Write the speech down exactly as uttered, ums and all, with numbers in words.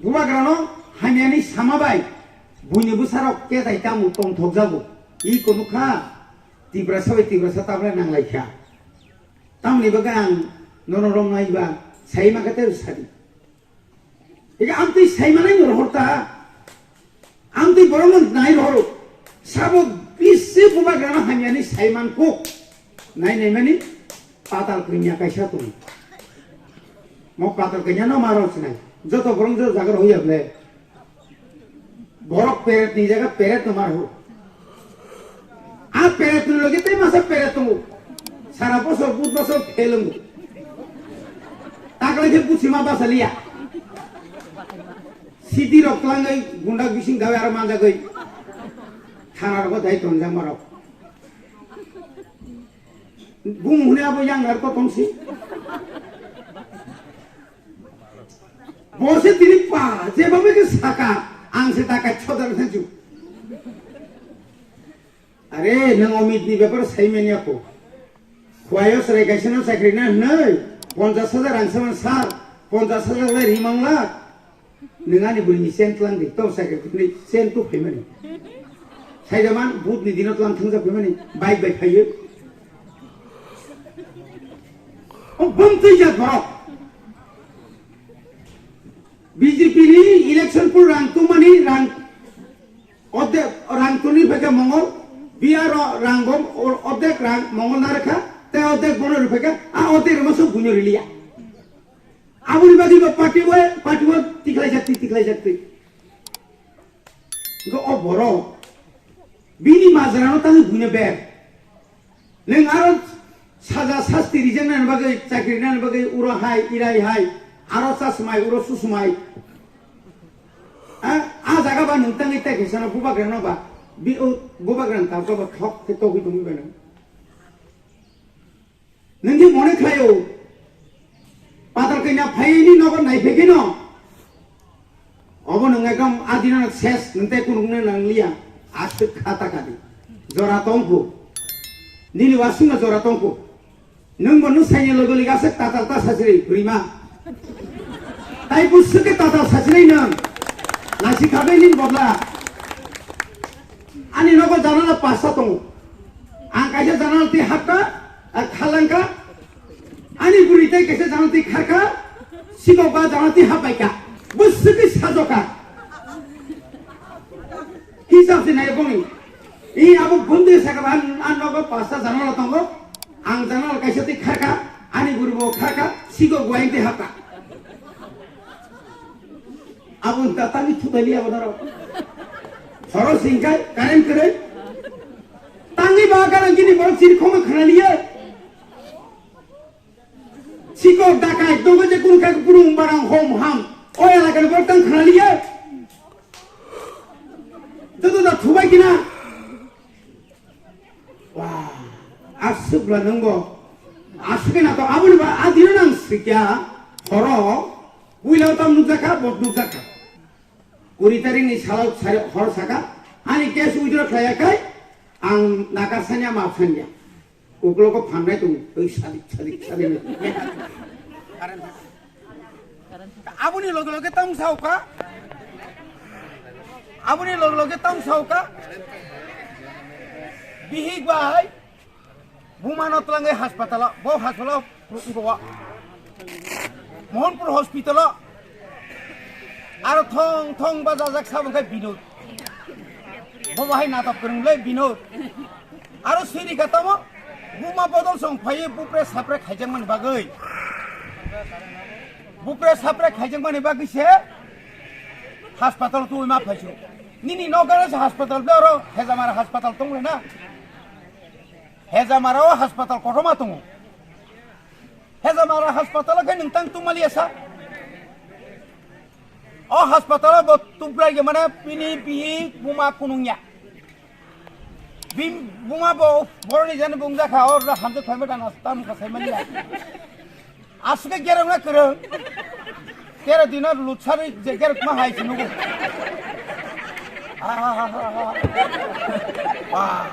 Bubagrano hamyani sama bai buini bwsarok ketai tamo tongthokjago. I kunu kha Tiprasa bai Tiprasa tabla nanglaikha. Tamoni bagwi ang nono romnai ba sai mankha tei sadi. Ega amtwi sai manai no rohor ta. Amtwi borok no nai rohor. Sabo bisi bubagrano hamyani sai mankuk. Nai nai mani patal kanya kaisa tong. Mo patal kanya no maro sinai. Joto borok joto jaga rohya ble. Borok peret ni jaga peret no mar ho. A peret ni loge tei masa peret tongo. Sara bosor but bosor phelungo. Taklai khe busi ma basa liya. Sidi rok tlangwi gunda bising dawi aro manjagwi. Thana rogo dai tonjak marok. Bung hune abo yang ar ko tongsi. Bo se tini pa, jeba bai khe saka, ang se ta kaisa da thanchu. Are, nang Amit ni bepar sai manya ko. Khwayo serai kaisa no chakri na hnai, ponchas hajar rang saman sar, ponchas hajar lai rimang la. Nang ani buri ni sen tlang di, to sakri ni sen tu phai mani. Sai jaman, but ni dino tlang thang jak phai mani, bike bai phai yo. O bom twi jak borok. B J P ni election pur rang tumani rang odek rang tuni phai kha Mongol, B R o rang bom odek rang Mongol na rwkha, tei odek bono rw phai kha, a odek rwma sok buino riliya. Aboni bagwi bo party o, party o tikhlai jak twi, tikhlai jak twi. Go o borok bini majra no tangwi buino ber. Nwng aro saja sasti rijak nani bagwi, chakri nani bagwi, uro hai, irai hai, aro chasmai, uro susmai. A, a jaga ba nwng tangwi tai khe sana bubagra no ba, bi, o, bubagra ni tabuk ba thok khe togwi tongwi ba nwng. Nwng khe mone khlai o, patal kaina phai ni nogo nai phai khe no. Obo nwng ekdom adina ses nwng tei kunukna nang liya, aswk kha ta kadi. Jora tongkhu. Nini wasungma jora tongkhu. Nwng bo nwng saini logo liga aswk tatal ta sachiri, bwrwima. Tai bwswk khe tatal sachiri nwng. Lasi khabai nini bodla. Ani nogo janala pasta tongo. Ang kaisa janala twi hapka, a khalangka. Ani bwrwi tei kaisa janala twi kharka, sikok ba janala twi hapbaika. Bwswk khe sajoka. Hisab se nai boni. I abo bwndwi saka ba an, an nogo pasta janala tongo. Ang janala kaisa twi kharka, ani bwrwi bo kharka, sikok bo ang twi hapka. Abo wngkha tangwi thutai liya bo norok. Horo singkai current kwrwi. Tangwi ba ganang gini borok chiri khoma khna liya. Sikok dakai dogo je kunu kha kunu barang hom ham. O elakani borok tang khna liya. Joto da thubai kina. Wah, aswk bwla nwng bo. Aswk khe natok aboni ba a dino nang sikya horo puila tam nukjakha, bot nukjakha. Kuri tarik ni salo sari hor saka ani case withdraw khlaiya khai ang nakar sanya map sanya. Uklogo phanai tung twi sadik sadik sadik. Aboni loge loge tang sauka. Aboni loge loge tang sauka. Bihik bai bumano twlangwi haspatalo, bo haspatalo phunugo. Mohanpur hospitalo. Aro thong thong bajajak sabong khe Binod. Bo bahai natok kwrwnglai Binod. Aro siri kha tamo buma bodol song phaiwi bupre sapre khaijakmani bagwi. Bupre sapre khaijakmani bagwi se hospital tuwi ma phaisu. Nini nokaro se hospital be oro Hejamara hospital tong le na. Hejamara o hospital kotorma tongo. Hejamara hospital khe nwng tang tongmaliya sa. O hospital bo tubrai ge mane bini bihik buma kunungya. Bim buma bo boroni jani bungjakha o hamjak phaima dana tam kha saimanya. Aswk khe gerong na kwrwng. Tero dino lutsari je gerok ma hai sinugo. Wah.